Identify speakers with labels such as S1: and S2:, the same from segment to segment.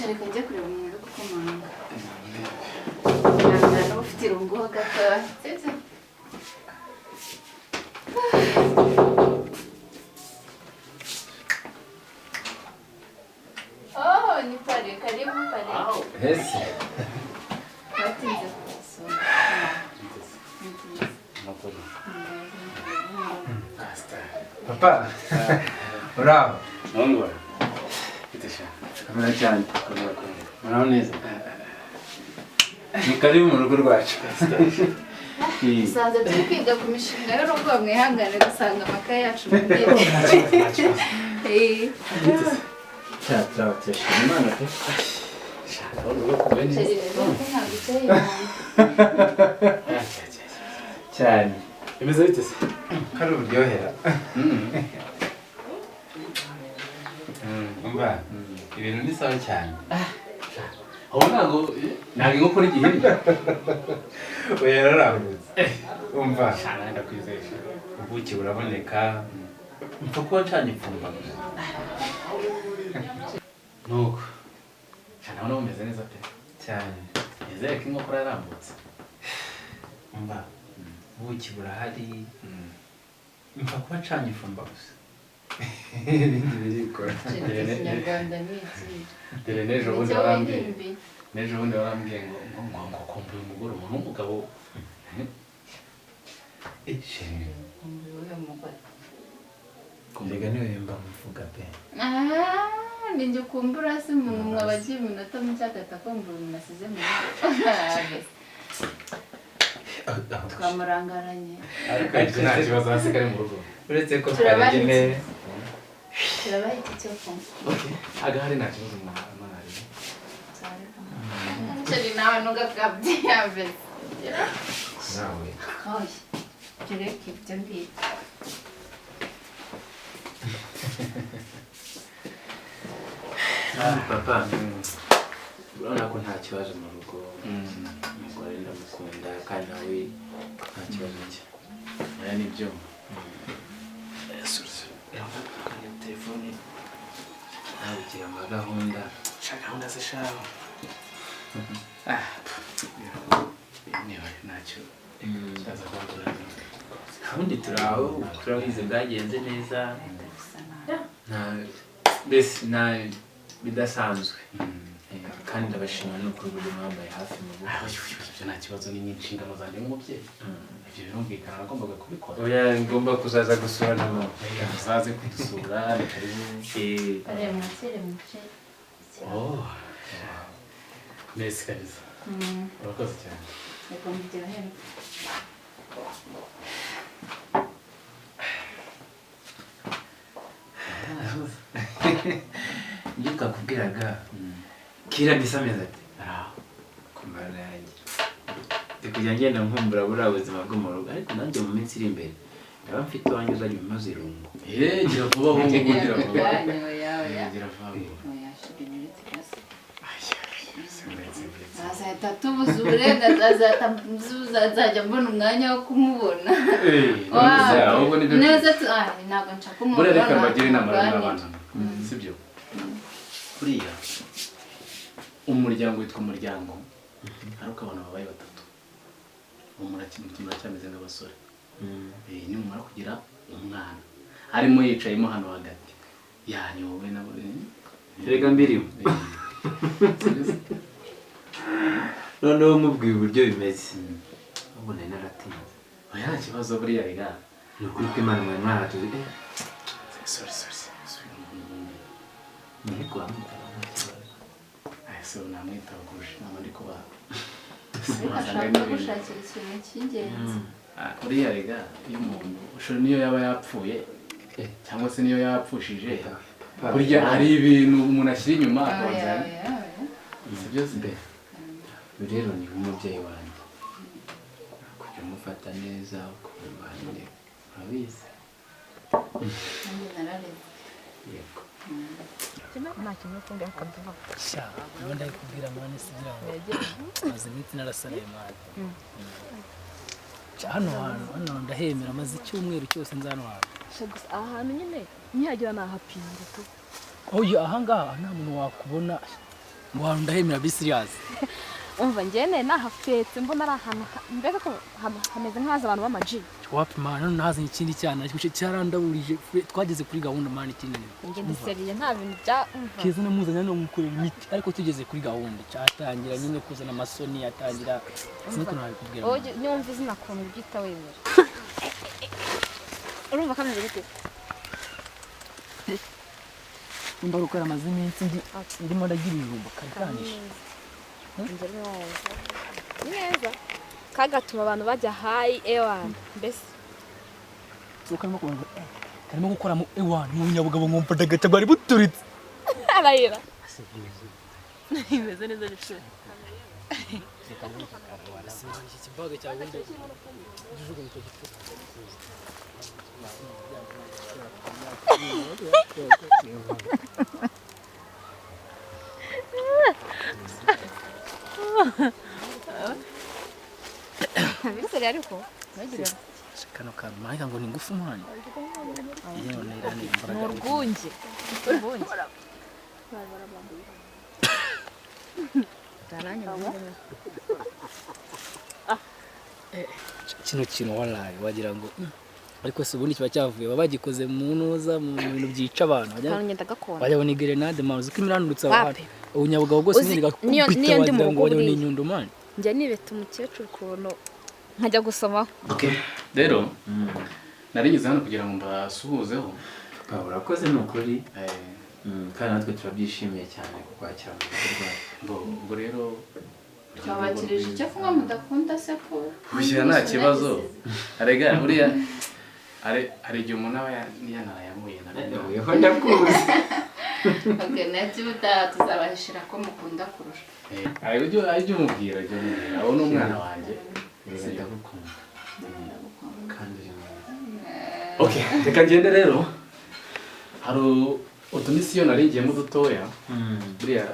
S1: Reka njye kureba umuntu uri gukomanga. Ntabwo nawe ufite irungu ho gatoya, sibyo? Oh, ni pare, karibu pare.
S2: Ese
S1: Batinze kubasura.
S2: papa, uraho?
S3: Nongora. Bite sha?
S2: Kamera cyane.
S3: Komera komera.
S2: Muraho neza. Ni karibu mu rugo rwacu.
S1: Dusanze turi kwiga ku mishinga y'urugo, mwihangane gusanga amakaye yacu mu bwite.
S2: Cya turashima Imana pe.
S3: Sha, ndabona urugo kuguye neza.
S1: Chérie, rero ko ntabwo uteye imana.
S2: Cyane.
S3: Bimeze bite se?
S2: Kari uburyohera. Umva, ibintu ni sawa cyane.
S3: Aho ntabwo inkoko n'igiheri.
S2: Oya, yararambutse. Umva,
S3: Sha, nawe ndakwizeye sha.
S2: ubuki buraboneka. Mpfa kuba ncanye ipfumba gusa.
S3: Nuko. Sha, ndabona bumeze neza pe.
S2: Cyane.
S3: Nizere ko inkokora yarambutse.
S2: Umva, ubuki burahari. Mpfa kuba ncanye ifumba gusa. Ibindi birikora.
S1: Chérie, Ikinyarwanda ni iki?
S3: Dore n'ejo bundi
S1: Nicyo
S3: warambwiye.
S1: wihimbiye.
S3: N'ejo bundi warambwiye ngo ngo ngo ngo kumbuye umugore umuntu w'umugabo.
S2: Chérie,
S1: Kumbuye uwuhe mugore?
S2: mbega niwe mba mvuga pe.
S1: Ah, ninjye ukumbura se umuntu mwaba agiye iminota mike agahita akumbura umuntu asize mu rugo. Twamurangaranye.
S3: Ariko ibyo nta kibazo, hasi kari mu rugo.
S2: Uretse ko
S1: Turabaha
S2: twarebye
S1: iki?
S2: neza.
S1: Turabaha iki cyo kunywa?
S3: Okay. Agahari nta kibazo mwana ari.
S1: Chérie, nawe ntugakabye yaveze.
S2: Nawe.
S1: Oya, tureke ibyo ngibyo.
S2: Papa, urabona ko nta kibazo mu rugo. Umugore ndamukunda kandi nawe nta kibazo cye.
S3: Aya ni ibyo.
S2: Telefone nawe ugira ama gahunda.
S3: Sha, gahunda se shaho. Ah, niba ntacyo. Ndaza kuba.
S2: Ubundi turi aho, turabizi bwagenze neza.
S1: Bisa nabi.
S2: Nta mbese nta bidasanzwe. Kandi ndabashima n'ukuri uburyo mwambaye hafi mu
S3: Ah,
S2: bukwe.
S3: ibyo nta kibazo, ni inshingano zanjye nk'umubyeyi. Ibyo birumvikana, nagombaga kubikora.
S2: Oya, ngomba kuzaza gusura na mama.
S3: Uzaze kudusura, ni karibu.
S1: Pare, mwakire muce.
S3: Oh. Merci kabisa. Urakoze cyane.
S1: Reka muryoherwe.
S2: Ibyo twakubwiraga kira mbese amezi ati
S3: Ah,
S2: kumara yanjye ndi kujya ngenda nkumbura buriya buzima bwo mu rugo, ariko nanjye mu minsi iri imbere ndaba mfite iwanjye uzajya umaze irungu.
S3: Eh, gira vuba ahubwo, gira vuba.
S1: Oya, oya, oya.
S3: Eh, gira vuba.
S1: Oya, chérie, nuretse hasi.
S3: Ndetse, ndetse.
S1: Azahita atubuza uburenganzira, azahita nzajya mbona umwanya wo kumubona.
S3: Eh,
S1: Wow.
S3: ahubwo nibyo.
S1: Neza ah, ntabwo nshaka umuntu
S3: Buriya reka
S1: ubona
S3: mbagire inama rero
S1: muganira.
S3: n'abana. Sibyo? Buriya umuryango witwa umuryango ariko abantu babaye batatu ubu muracyameze nk'abasore. Nimumara kugira umwana arimo yicayemo hano hagati yani wowe na
S2: Erega mbirimo. Noneho mubwiye uburyo bimeze ubu nari naratinze.
S3: Oya, nta kibazo buriya rega.
S2: Ni ukuri ko Imana mwari mwaratuze.
S3: Sorry, sorry, sorry.
S2: Ariko wamwitaba nta kibazo.
S3: Ay, so namwitaba kurusha inama ndi kubaha.
S1: Ariko ashaka gushakira ikintu cy'ingenzi.
S3: Uriya rega iyo umuntu ushobora niyo yaba yapfuye cyangwa se niyo yapfushije, burya hari ibintu umuntu ashyira inyuma
S1: Oya,
S3: akabanza
S1: oya, oya.
S3: si byose.
S2: Mbe uyu rero ni nk'umubyeyi wanjye, kujya umufata neza ukamubana, urabizi.
S1: Nanjye narareze.
S2: Yego.
S4: Sha, niba ndabikubwira mani sigira ngo maze iminsi narasaraye mani. Sha, hano hantu hano ndahemera, maze icyumweru cyose nza hano hantu.
S5: Sha, gusa aha hantu nyine nkihagera nahapinga tu.
S4: Oya, aha ngaha nta muntu wakubona. Ngo hantu ndahemera be serious.
S5: Umva, njyewe nahafetse mbona ari ahantu mbega ko hameze nk'ahaza abantu b'amaji.
S4: Wapi man, none nazanye ikindi cyana ariko cyarandaburije. Twageze kuri gahunda man, ikindi.
S5: Njye ndi sérieux, nta bintu bya, umva.
S4: Keza namuzanye hano mukorera imiti, ariko tugeze kuri gahunda cyatangira nyine kuzana amasoni, atangira, sinzi ukuntu nabikubwira.
S5: Wowe niwumva izina ukuntu ubyita wemera, urumva kameze gute?
S4: Nimba gukora amaze iminsi ndimo ndagira ibijumba kari.
S5: Njye ni neza, kagatuma abantu bajya high, ewa mbese.
S4: So karimo kubanza karimo gukora mu ewa mu bunyabugabo, nkumva ndagata bwari buturitse.
S5: Arayira.
S1: Imeze neza biciro.
S4: Iki kibaga cyawe ubundi ujugunye icyo giti.
S5: Biri ariko ntugire.
S4: Kano kantu mahika ngo ni ngufu man, yewe nirani
S5: Ni
S4: imbaraga.
S5: Urwunge, urwunge.
S4: Kino kintu waraye wagira ngo ariko se ubundi kiba cyavuye, baba bagikoze mu ntuza, mu bintu byica abantu.
S5: Kantu ngenda gakunda.
S4: Wagira ngo ni grenade man, uzi ko imirandutse abantu
S5: Wapi?
S4: ubunyabugabo bwose
S5: Uzi,
S4: nyine gakubita
S5: niyo ndi mu
S4: wagira ngo
S5: rugo
S4: wagira ngo ni
S5: buriya.
S4: inyundo man.
S5: Njya nibeta umukecuru ukuntu nkajya gusomaho.
S3: Okay, rero nari ngeze hano kugira ngo mbasuhuzeho.
S2: Papa, urakoze ni ukuri.
S3: Eh,
S2: Kandi natwe turabyishimiye cyane kukwakira mu rugo rwacu.
S3: Bo, ubwo rero
S1: Twabakirije icyo kunywa mudakunda se ko?
S3: Oya, nta kibazo. Arega buriya hari igihe umuntu aba yanarayanyweye na
S2: Weho ndakuzi.
S1: Okay, nabyo ubutaha tuzabahishira ko mukunda kurusha.
S3: Hari ujya umubwira abo ni umwana wanjye.
S2: Rero ndagukunda kandi uri mwiza.
S3: Okay, reka ngende rero, hari utumisiyo nari ngiyemo dutoya buriya.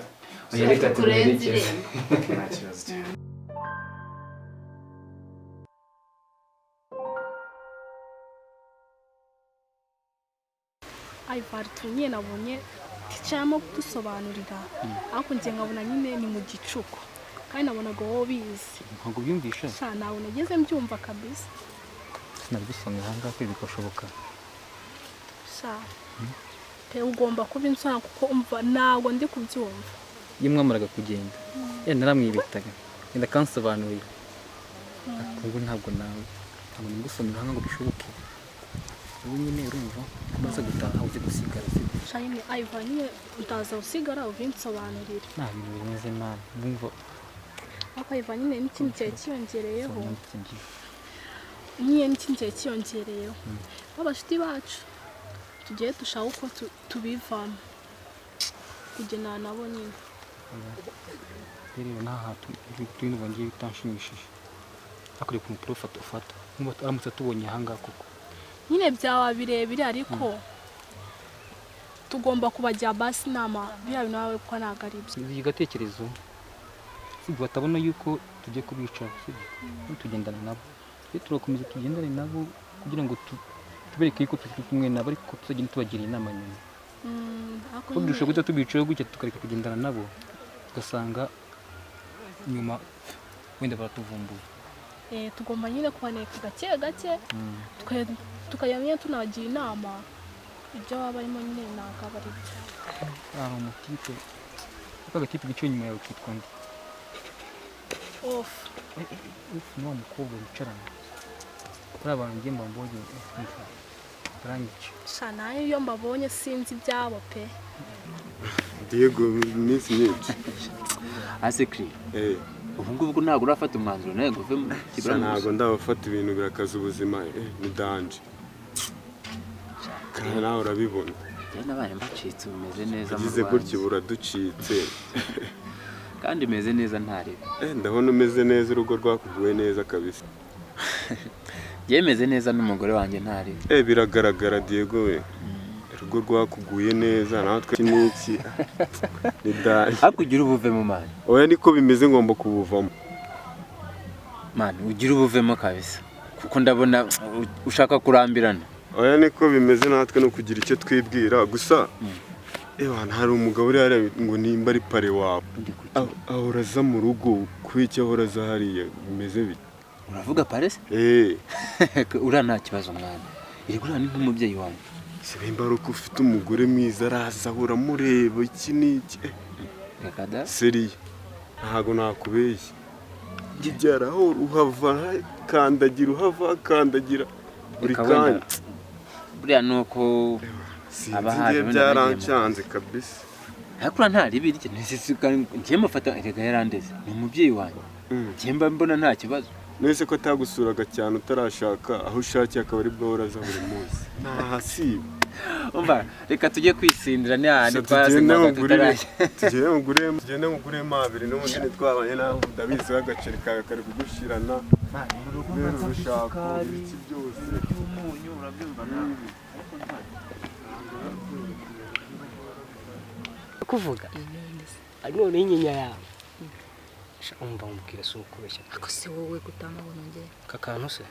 S2: Oya, reka
S1: Tukurenze
S2: tuguherekeze.
S1: Irembo.
S3: Nta kibazo cyane.
S6: Ivar, nyine nabonye teacher arimo kudusobanurira, ariko njye nkabona nyine ni mu gicuku, kandi nabonaga wowe ubizi.
S7: Ntabwo ubyumvishe?
S6: Sha, ntabwo nageze mbyumva kabisa.
S7: Sinabigusomera aha ngaha bigashoboka.
S6: Sha pe, ugomba kuba insona kuko umva ntabwo ndi kubyumva.
S7: Iyo mwamaraga kugenda yenda naramwibitaga, yenda akansobanurira, ariko ubu ntabwo nawe ntabwo nabigusomera aha ngaha ngo bishoboke. Ubu nyine urumva umaze gutaha uzi gusigara sibyo?
S6: Sha nyine Ivar, nyine utaza usigara ubinsobanurira.
S7: Nta bintu bimeze nabi bumva.
S6: Ariko Ivar, nyine n'ikindi cyari cyiyongereyeho.
S7: Iki?
S6: Nyine n'ikindi cyari cyiyongereyeho, b'abashuti bacu tugiye dushaka uko tubivamo kugendana nabo nyine.
S7: Rero nta hantu turi ngiye bitanshimishije, hakurya ukuntu turafata ufata nkuba aramutse atubonye aha ngaha koko.
S6: Nyine byaba birebire, ariko tugomba kubagira basi inama, biriya bintu bawe kuko ntabwo ari byo.
S7: Iki gatekerezo sibyo, batabona yuko tugiye kubica sibyo, tugendana nabo. Rero turakomeza tugendane nabo kugira ngo tubereke yuko turi kumwe nabo, ariko tuzagenda tubagira inama nyuma.
S6: Ariko
S7: Kuko dushobora
S6: nyine
S7: guhita tubicaho gutya tukareka kugendana nabo, ugasanga nyuma wenda baratuvumbuye.
S6: Tugomba nyine kubaneka gake gake, tukajya nyine tunabagira inama, ibyo baba barimo nyine ntabwo aba ari byo.
S7: Hari umutipe, aka gatipe gicaye inyuma yawe kitwa nde?
S6: Ofu.
S7: Ufu ni wa mukobwa wicarana. Bariya bantu ngiye mbambonye baranyica.
S6: Sha, nayo iyo mbabonye sinzi ibyabo pe.
S8: Diego, iminsi myinshi.
S2: Asekiri.
S8: Eh,
S2: Ubu ngubu ntabwo urafata umwanzuro nawe ngo uve mu
S8: sha
S2: kibura?
S8: Ntabwo ndabafata, ibintu birakaza ubuzima, ni danger. Kandi nawe urabibona.
S2: Njye nabaye mbacitse, ubu meze neza mu
S8: Ugize gutya
S2: Rwanda.
S8: buraducitse.
S2: Kandi meze neza ntarebe.
S8: Ndabona umeze neza, urugo rwakuguwe neza kabisa.
S2: Njye meze neza n'umugore wanjye ntarebe.
S8: Biragaragara Diego we. Urugo rwakuguye neza, natwe iki n'iki. Ni danger.
S2: Ariko ugira ubuvemo man.
S8: Oya, niko bimeze, ngomba kubuvamo.
S2: Man, ugira ubuvemo kabisa, kuko ndabona ushaka kurambirana.
S8: Oya, niko bimeze, natwe no kugira icyo twibwira gusa. Ewana hari umugabo uri hariya ngo nimba ari pare wawe. Ahora aza mu rugo kubera icyo ahora aza hariya bimeze bite?
S2: Uravuga pare se?
S8: Eh.
S2: Uriya nta kibazo mwana. Erega uriya ni nk'umubyeyi wanjye.
S8: Simba ari uko ufite umugore mwiza araza ahora amureba iki n'iki.
S2: Reka da.
S8: Seriye. Ntago nakubeshya. Ibyara aho uhava kandagira uhava kandagira buri kanya.
S2: Buriya nuko
S8: abahaje byarancanze kabisa.
S2: Ariko nta ribi rye ngiye mufata erega yarandeze. Ni umubyeyi wanjye. Ngiye mba mbona nta kibazo.
S8: Nese ko atagusuraga cyane utarashaka aho ushakiye akaba ari bwo ahora aza buri munsi. Ntahasiba.
S2: Umva reka tujye kwisindira ni ahantu twarasindaga tutarashya.
S8: Tugende muguremo abiri n'ubundi ntitwabanye nawe ndabizi agaceri kawe kari kugushirana. Kubera urushako ibiki byose.
S2: Umunyu urabyumva nawe.
S9: Kuvuga none inyinya yawe umva umubwira si ukubeshya
S1: ako se wowe kutamabona nge
S9: kakantu se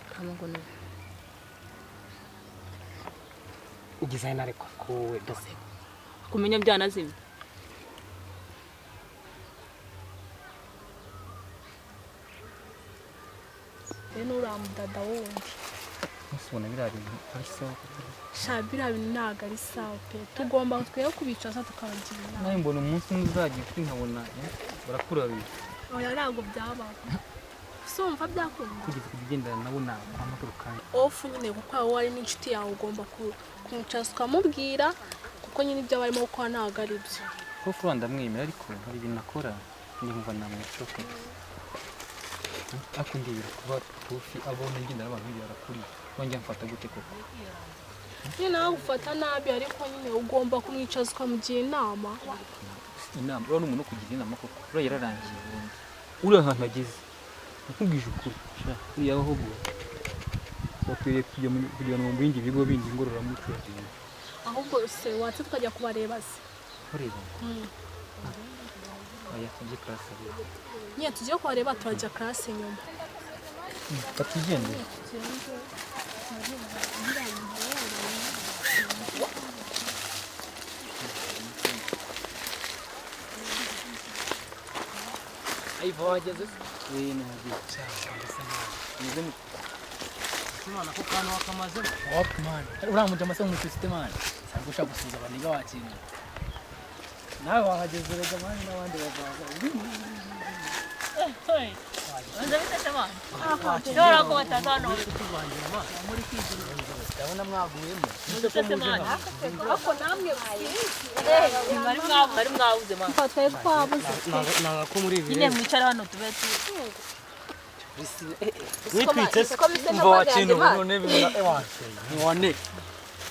S1: kamabona
S9: ugize nareko kowe dose
S10: kumenya byanazimye
S6: rero uramudada wundi
S7: usubona biriya bintu ari sawa.
S6: Sha biriya bintu ntabwo ari sawa pe, tugomba twe kubicaza tukabagira inama.
S7: Nawe mbona umunsi umwe uzagiye kuri nkabona barakurabiye.
S6: Oya ntabwo byabaho. Usumva byakunda.
S7: Kugeza kugendana nabo nakwamaguru kandi.
S6: Ofu nyine kuko wowe ari n'inshuti yawe ugomba kumwicaza ukamubwira kuko nyine ibyo barimo gukora ntabwo ari byo.
S7: Ofu ndamwemera ariko hari ibintu akora ndumva namwicoka. Ariko ndibira kuba Profi abona ngendana n'abantu barakuriye. Wanjye mfata gute koko?
S6: Nyine nawe ufata nabi ariko nyine ugomba kumwicaza ukamugira inama.
S7: Inama urabona umuntu kugira inama koko uriya yararangiye ubundi. Uriya ahantu ageze nakubwije ukuri sha uriya ahubwo bakwiriye kujya kujyana mu bindi bigo bindi ngororamuco.
S6: Ahubwo se watse tukajya kubareba se?
S7: Kureba? Oya tujye class.
S6: Nyine tujye kubareba turajya class nyuma.
S7: Batugende.
S4: Ayiva wageze se? Nahageze. Imana ko kantu wakamazemo. Wapi man? Uriya mujama se nk'umushuti man. Sanzwe ushaka gusuhuza abaniga wakintu. Nawe wahageze rega man n'abandi bazaza. Ndabona mwaguyemo.
S6: Ariko namwe
S10: bari mwabuze man.
S6: Twari twabuze.
S9: Nanga ko muri ibi.
S10: Nyine mwicara hano tube tu.
S9: Nitwitse se umva wakintu none bibona ewanse ntiwane.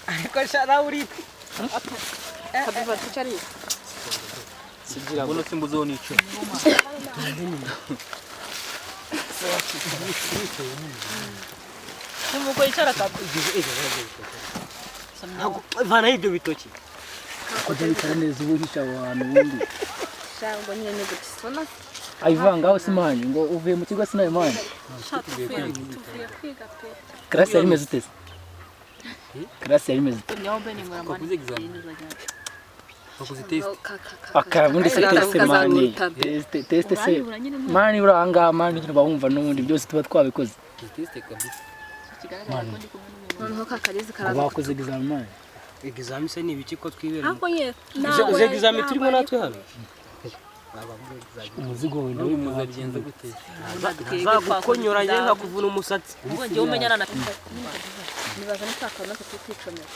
S9: Ariko shara uri.
S5: Kabiva twicariye.
S7: Sigira ngo simbuzeho n'icumi.
S10: Numuko yicara kabi.
S9: Vana ibyo bitoki.
S4: Kujya bicara neza ubu hisha abantu ubundi.
S5: Shango nyine ni gutisona.
S4: Ayivangaho simani ngo uvuye mu kigo sinayo mani.
S6: Tuvuye kwiga pe.
S4: Class yari imeze ute? Class yari imeze ute?
S7: Wakoze test.
S4: Akabundi se test mani. Test se mani uranga mani nyine bawumva n'ubundi byose tuba twabikoze.
S7: Test kabisa.
S5: Noneho kakarizi karaza.
S4: Bakoze examen mani.
S9: Examen se ni ibiki ko twibera?
S6: Ariko nyine
S9: nawe examen turimo natwe hano.
S4: Umuzigo wenda uri muzagenza gute?
S9: Nzagukonyora njye nkakuvuna umusatsi.
S10: Ubwo njye umenyana na
S5: nibaza nitakaza kukwicomera.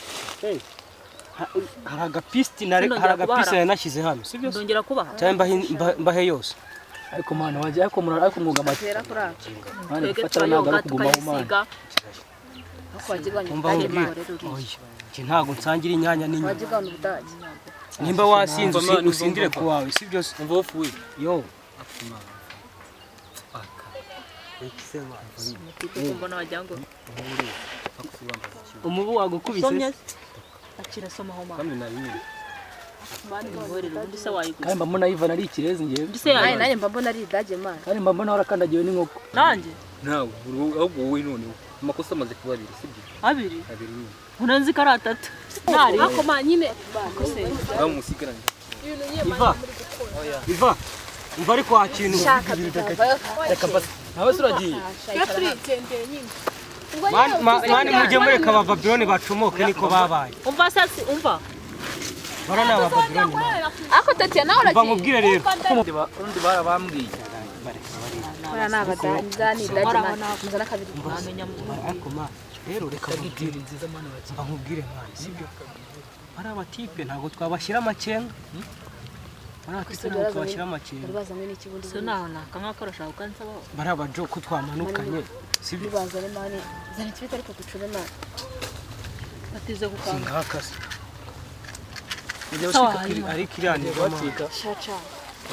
S9: Hari agapisti nari hari agapisi nashyize hano sibyo?
S10: Ndongera kubaha.
S9: Cyangwa mbahe yose.
S4: Ariko mwana wajya ariko murara ariko mwuga amata. Mwana gufatana ntabwo ari ukugumaho mwana.
S9: Njye ntabwo nsangira inyanya n'inyama. Nimba wasinze usindire ku wawe sibyo?
S7: Umva wofu we.
S9: Yo. Umubu wagukubise.
S10: Akira soma ho mama.
S7: Kandi nari
S4: Kandi mba mbona Ivan ari ikirezi ngewe.
S5: Nanjye mba mbona ari idage man.
S4: Kandi mba mbona warakandagiwe n'inkoko.
S10: Nanjye?
S7: Nawe ahubwo wowe noneho. Amakosa amaze kuba abiri, sibyo?
S10: Abiri?
S7: Abiri nyine.
S10: Uranzi ko ari atatu. Ntari.
S6: Ako ma nyine.
S7: Ngaho musigaranye.
S9: Iva. Iva. Umva ariko wakintu.
S5: Shaka tutavayo.
S7: Reka basi. Nawe se uragiye.
S6: Twe turigendeye nyine.
S9: Mani mujye mureka Abababiloni bacomoke niko babaye.
S10: Umva sasi umva.
S9: Bara ni Abababiloni mani.
S5: Ako tatiya nawe
S9: Umva
S5: uragiye.
S9: nkubwire rero.
S7: Urundi barabambwiye.
S5: Bara ni abadani dani mani. Muzana kabiri.
S9: Ariko ma rero reka nkubwire nziza mani mba nkubwire mani sibyo? Bari abatipe ntabwo twabashyira amakenga. Bari abatipe ntabwo twabashyira amakenga.
S5: Bazanywe n'ikibundi.
S10: So naho nakanga ko arashaka ukansabaho.
S9: Bari abajo ko twamanukanye sibyo?
S5: Bazane mani. Zana ikibita ariko ducure mani.
S10: Batize gukanga.
S9: Singakase.
S10: Sawa,
S9: Ariko iriya ni
S7: Batwika.
S5: Shaca.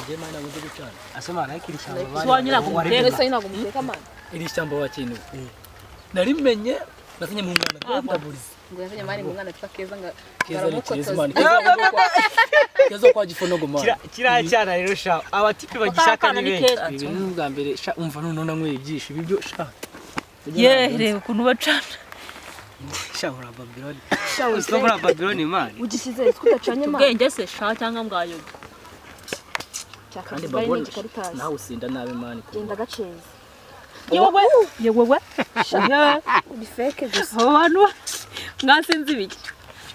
S7: Njye mani ntabwo nzi gucana.
S9: Ase mani ariko iri shyamba
S10: Si wanyura ku muteka.
S5: Mwese ntabwo muteka mani.
S7: Iri shyamba wakintu. Narimenye nasinye mu mwana ndaburiza.
S5: Ngo yazanye mani mu mwana witwa Keza ngo
S7: Keza ni Keza
S5: baramukotoza.
S7: mani. Keza kwa gifonogo mani.
S9: Kiriya cyana rero sha abatipe bagishaka ni benshi.
S7: Ibi ni ubwa mbere sha umva none nanyweye ibyinshi ibi byo sha.
S10: Ye reba ukuntu bacana.
S9: Sha uri Ababiloni.
S5: Sha
S9: Uzi ko muri Ababiloni mani.
S5: Ugisize twe udacanye mani.
S10: Ubwenge se sha cyangwa mbwayobye.
S7: Kandi babona nawe usinda nabi mani.
S5: Genda gaceza.
S10: Yewe yewe.
S5: Sha. Uri fake gusa.
S10: Abo bantu mwasinze ibiki?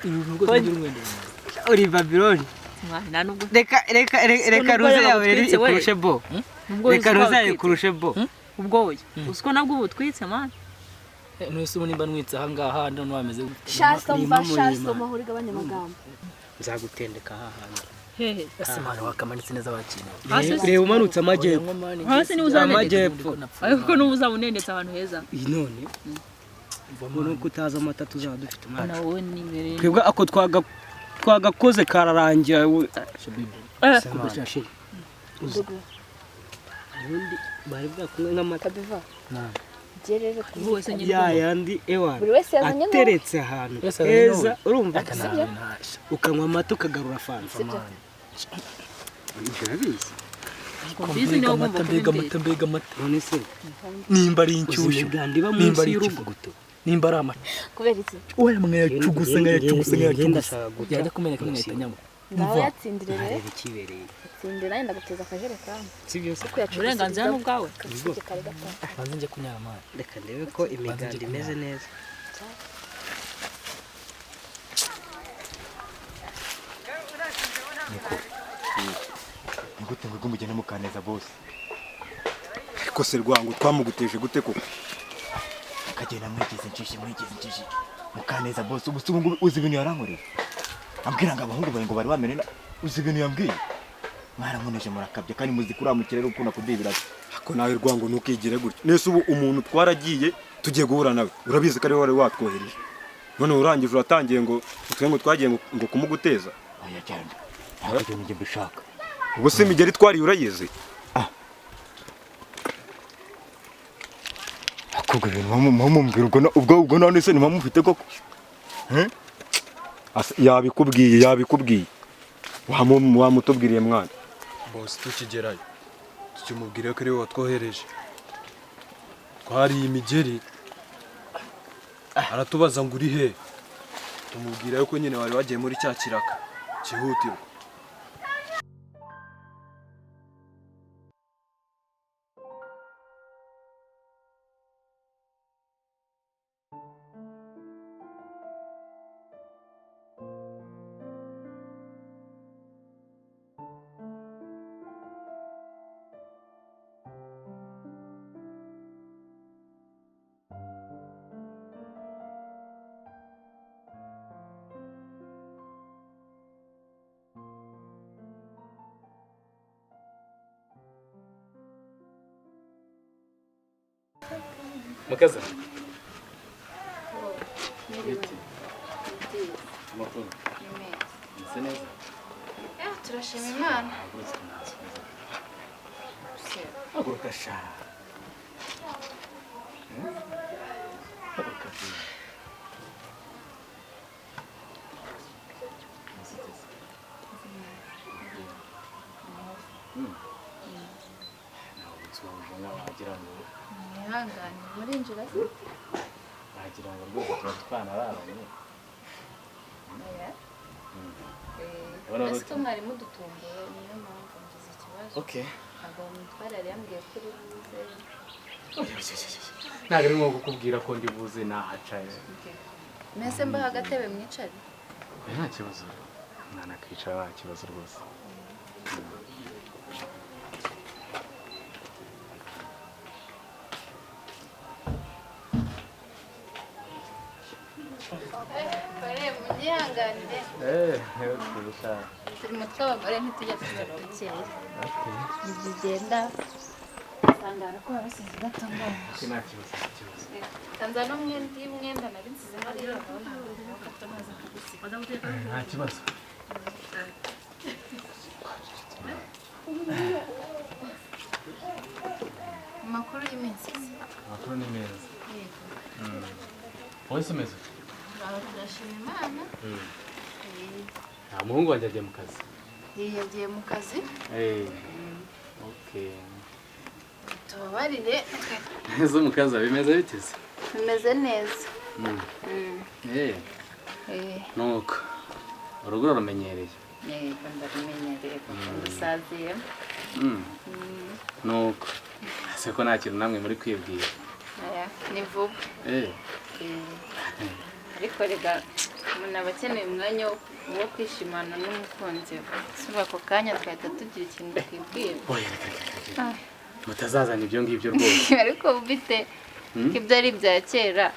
S7: Uru rugo ngira umwenda.
S9: Uri Babiloni.
S10: Mwana nubwo
S9: Reka reka reka ruze yawe rero ikurushe bo.
S10: Nubwo
S9: Reka
S10: uzi ko
S9: ruze yawe
S10: wabutwitse.
S9: ikurushe bo.
S10: Ubwo oya. Uziko nabwo ubutwitse mani.
S7: None ubu nimba nwitse aha ngaha none wameze gute?
S5: Sha soma sha soma huri gabanya amagambo.
S9: Nzagutendeka aha hantu.
S10: Hehe.
S7: Ese mani wakamanitse neza wakintu.
S9: Reba umanutse amajyepfo.
S10: Hasi niba uzanendetse.
S9: Amajyepfo.
S10: Ariko n'ubu uzabunendetse ahantu heza.
S9: Iyi none. Mbona ko utazi amata tuzaba dufite umwana.
S10: Na wowe ni imbere.
S9: Twebwe ako twagakoze kararangira.
S10: Eh.
S9: Uzi. Ubundi bari bwakunywe nk'amata.
S5: Kabiva. Njye rero
S10: Buri wese nyine
S9: Ya yandi ewa.
S5: Buri wese yazanye n'uwe.
S9: Ateretse ahantu
S7: Wese yazanye
S9: heza
S7: n'uwe.
S9: urumva
S7: Sibyo?
S9: ukanywa amata ukagarura fanta.
S5: Sibyo.
S9: Ibyo urabizi.
S10: Mbizi niwe ugomba
S7: Mbega
S10: kubimbwira.
S7: amata mbega amata.
S9: None se
S7: Nimba ari
S9: uzi
S7: inshyushyu.
S9: imiganda iba
S7: Nimba
S9: munsi
S7: ari
S9: y'urugo.
S7: ikivuguto. Nimba ari amata.
S5: Kubera iki?
S7: Oya mwayacugusa mwayacugusa mwayacugusa.
S9: guca.
S7: Yajya kumeneka mwahita nyanywa.
S5: Ngaho yatsindire rero.
S9: Nkareba ikibereye.
S5: Yatsindire nanjye ndaguteza akajerekani.
S9: Sibyo se?
S5: Kuko yacugusa
S10: Uburenganzira ni ubwawe.
S5: Kasike kare gato.
S7: Banze njye kunyara mani.
S9: Reka ndebe ko imiganda imeze neza.
S11: Ni gute ngo mugende mukaneza bose?
S8: Ariko se rwango twamuguteje gute koko?
S11: Akagenda mwigeze inshishi mwigeze inshishi. Mukaneza bose ubu ngubu uzi ibintu yarankoreye. Ambwira ngo abahungu bawe ngo bari bamenena uzi ibintu yambwiye. Mwaramuneje murakabye kandi muzi kuramukira rero ukunda kudibira.
S8: Ako nawe rwango ntukigire gutyo. Nese ubu umuntu twaragiye tugiye guhura nawe. Urabizi ko ari wowe watwohereje. None urangije uratangiye ngo twe ngo twagiye ngo kumuguteza.
S11: Oya cyane. Ntabwo ibyo njye mbishaka.
S8: Ubu se imigeri twari urayizi?
S11: Akubwo ibintu mumbwira ubwo ubwo none se ntimamufite koko?
S8: Yabikubwiye yabikubwiye. Wamutubwiriye mwana.
S12: Boss tukigerayo tukimubwira ko ari we watwohereje. Twariye imigeri aratubaza ngo uri he? Tumubwira yuko nyine wari wagiye muri cya kiraka cyihutirwa.
S7: Mukaza.
S1: Meze neza. Turashima Imana.
S7: Haguruka sha. Haguruka.
S1: Mwihangane murinjira se?
S3: Wagira ngo rwose tuba twanararanye.
S1: Ese ko mwari mudutunguye niyo mpamvu ngize ikibazo.
S3: Okay.
S1: Ntabwo umutware yari yambwiye ko uri buze.
S3: Ntabwo ari ngombwa kukubwira ko ndi buze nahacaye.
S1: Mbese mbaha agatebe mwicare?
S3: Nta kibazo. Mwana akicara nta kibazo rwose.
S1: Munyihanganire. Turi mu tw'abagore ntitujya tubara bukeya. Ntibigenda usanga harakuba basize udatunganyije.
S3: Nta kibazo, nta kibazo.
S1: Tanza n'umwenda mwenda nari nsize hariya gato ntaza kugusiga.
S3: Nta kibazo.
S1: Amakuru y'iminsi.
S3: Amakuru ni meza. Wowe se umeze ute?
S1: Turashima Imana.
S3: Nta muhungu wanjye agiye mu kazi.
S1: Yagiye mu kazi.
S3: Okay.
S1: Tubabarire.
S3: Zo mu kazi bimeze bite se?
S1: Bimeze neza.
S3: Nuko urugo rumenyereye.
S1: Yego ndarumenyereye kuko ndusaziye.
S3: Nuko ese ko nta kintu namwe muri kwibwira?
S1: Ni vuba. Ariko rega umuntu aba akeneye umwanya wo kwishimana n'umukunzi we. Si ako kanya twahita tugira ikintu twibwira.
S3: Mutazazana ibyo ngibyo rwose.
S1: Ariko bite ko ibyo ari ibya kera.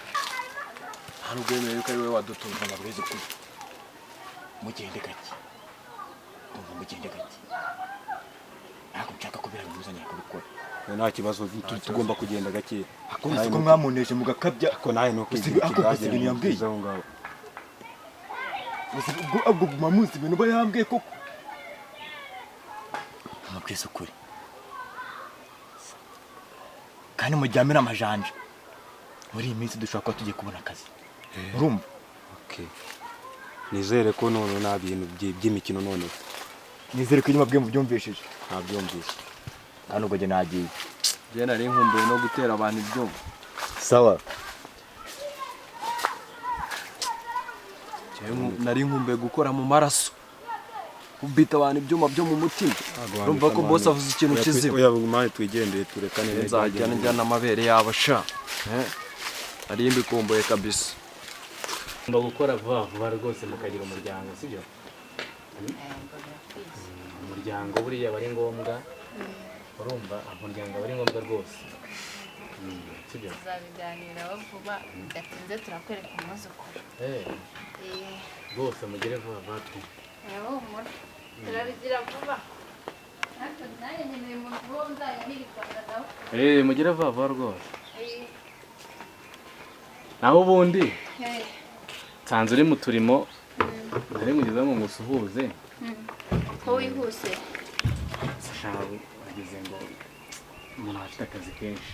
S12: Nta nubwo yemewe yuko ari wowe wadutunze
S11: ngo ureze ukuri. Mugende gake. Ndumva mugende gake. Ntabwo nshaka ko birabuzanya kubikora.
S8: Nta kibazo tugomba kugenda gake.
S11: Uzi ko mwamuneje mugakabya.
S8: Ko nawe nuko
S11: ikigage ibintu yambwiye. Ubwo guma muzi ibintu ba yambwiye koko. Amabwiriza ukuri. Kandi mujyamira amajanja. Muri iyi minsi dushobora kuba tugiye kubona akazi. Urumva?
S8: Okay. Nizere ko none nta bintu by'imikino none.
S11: Nizere ko inyuma bwe mubyumvishije.
S8: Ntabyumvise.
S11: Kandi ubwo njye nagiye.
S12: Njye nari nkumbuye no gutera abantu ibyuma.
S11: Sawa.
S12: Nari nkumbuye gukora mu maraso. Kubita abantu ibyuma byo mu mutima. Urumva ko boss avuze ikintu kizima.
S8: Oya mani twigendeye turekane.
S12: Nzajya njyana amabere yabo sha. Ari imbikumbuye kabisa.
S3: Ngomba gukora vuba vuba rwose mukagira umuryango sibyo? Umuryango buriya bari ngombwa. Urumva umuryango bari ngombwa rwose. Sibyo?
S1: Tuzabiganiraho vuba bidatinze turakwereka umwuzukuru.
S3: Rwose mugere vuba vuba tu.
S1: Humura turabigira vuba. Nanjye nkeneye umuntu uwo nzajya nirikwana nawe.
S3: Mugere vuba vuba rwose. Naho ubundi nsanze uri mu turimo nari nkugezeho ngo ngusuhuze.
S1: Ko wihuse?
S3: Wagize ngo umuntu afite akazi kenshi.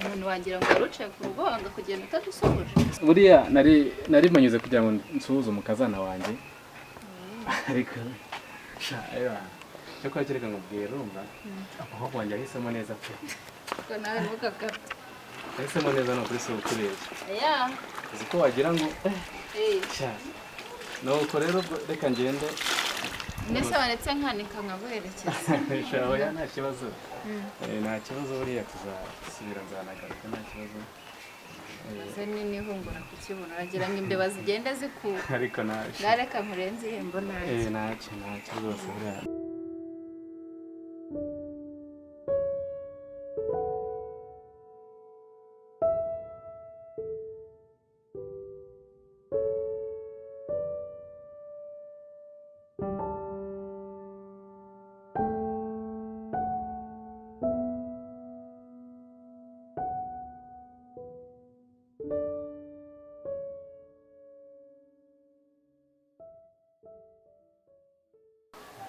S1: Umuntu wagira ngo waruciye ku rugo wanga kugenda utadusuhuje.
S3: Buriya nari manyuze kugira ngo nsuhuze umukazana wanjye. Ariko cyo kwakireka ngo ubwire urumva umukobwa wanjye yahisemo neza pe.
S1: Ko nawe ntukakabye.
S3: Yahisemo neza ni ukuri si ukubeshya. Uzi ko wagira ngo nuko rero reka ngende.
S1: Mbese waretse nkanika nkaguherekeza.
S3: Oya nta kibazo. Nta kibazo buriya tuzasubira nzanagaruka nta kibazo.
S1: Ese nini hungura kukibona uragira ngo imbeba zigende zikura.
S3: Ariko ntacyo.
S1: Nareka nkurenze irembo ntacyo.
S3: Ntacyo ntacyo rwose buriya.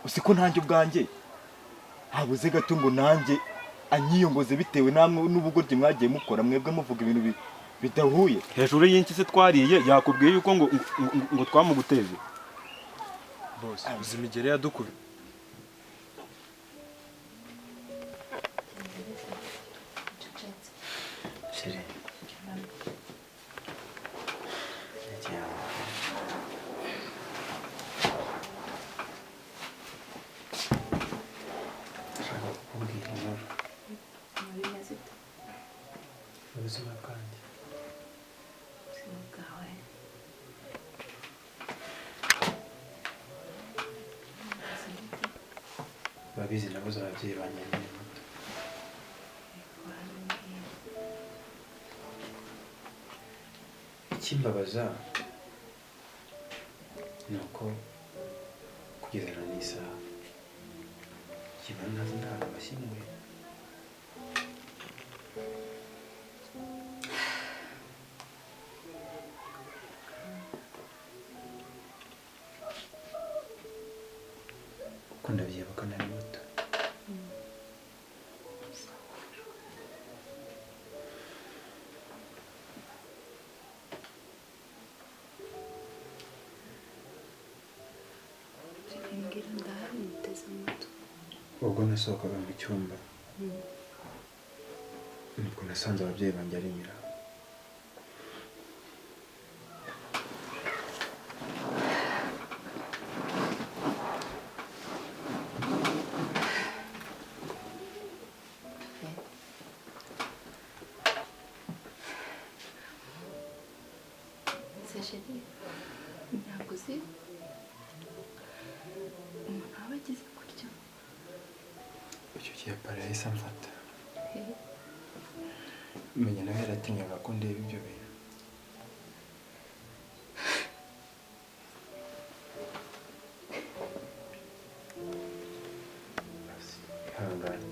S11: Usiko nanjye ubwanjye habuze gato ngo nanjye anyiyongoze bitewe namwe n'ubugoryi mwagiye mukora mwebwe muvuga ibintu bidahuye.
S8: Hejuru y'inki se twariye yakubwiye yuko ngo ngo twamuguteje.
S12: Boss uzi imigere yadukubi.
S2: Chérie. Ubuzima bwanjye.
S1: Ubuzima bwawe.
S2: Urabizi nabuze ababyeyi banjye nkiri muto. Ikimbabaza ni uko kugeza na n'isaha ikintu ntazi ntabwo bashyinguye. Kuko ndabyibuka nari muto.
S1: Mbwira ndahari muteze amatwi.
S2: Ubwo nasohokaga mu cyumba nibwo nasanze ababyeyi banjye ari imirambo.
S1: Se chérie, ntabwo uzi umuntu waba agize gutyo.
S2: Icyo gihe papa yahise amfata. Menya nawe yaratinyaga ko ndeba ibyo bintu. Basi, ihangane.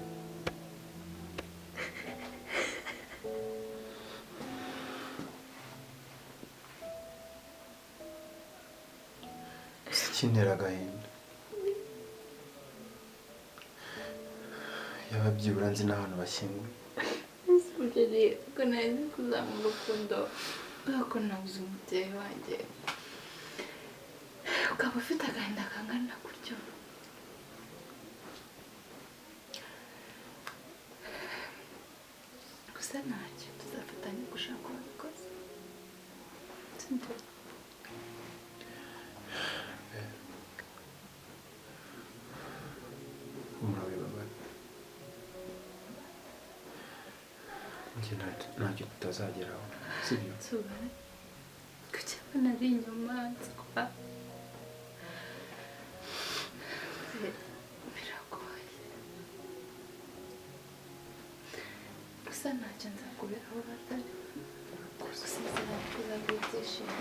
S2: Gusa ikintera agahinda yaba byibura nzi n'ahantu bashyinguye.
S1: Chérie, ko nari nzi kuzamura urukundo kubera ko nabuze umubyeyi wanjye, ukaba ufite agahinda kangana gutyo. Gusa ntacyo, tuzafatanya gushaka uwabikoze. Sibyo?
S2: Humura wibabara. Njye ntacyo tutazageraho, sibyo?
S1: Tubare kuki abana ari inyamaswa biragoye. Gusa ntacyo nzakubera aho batari. Gusezerana kuzaguha ibyishimo.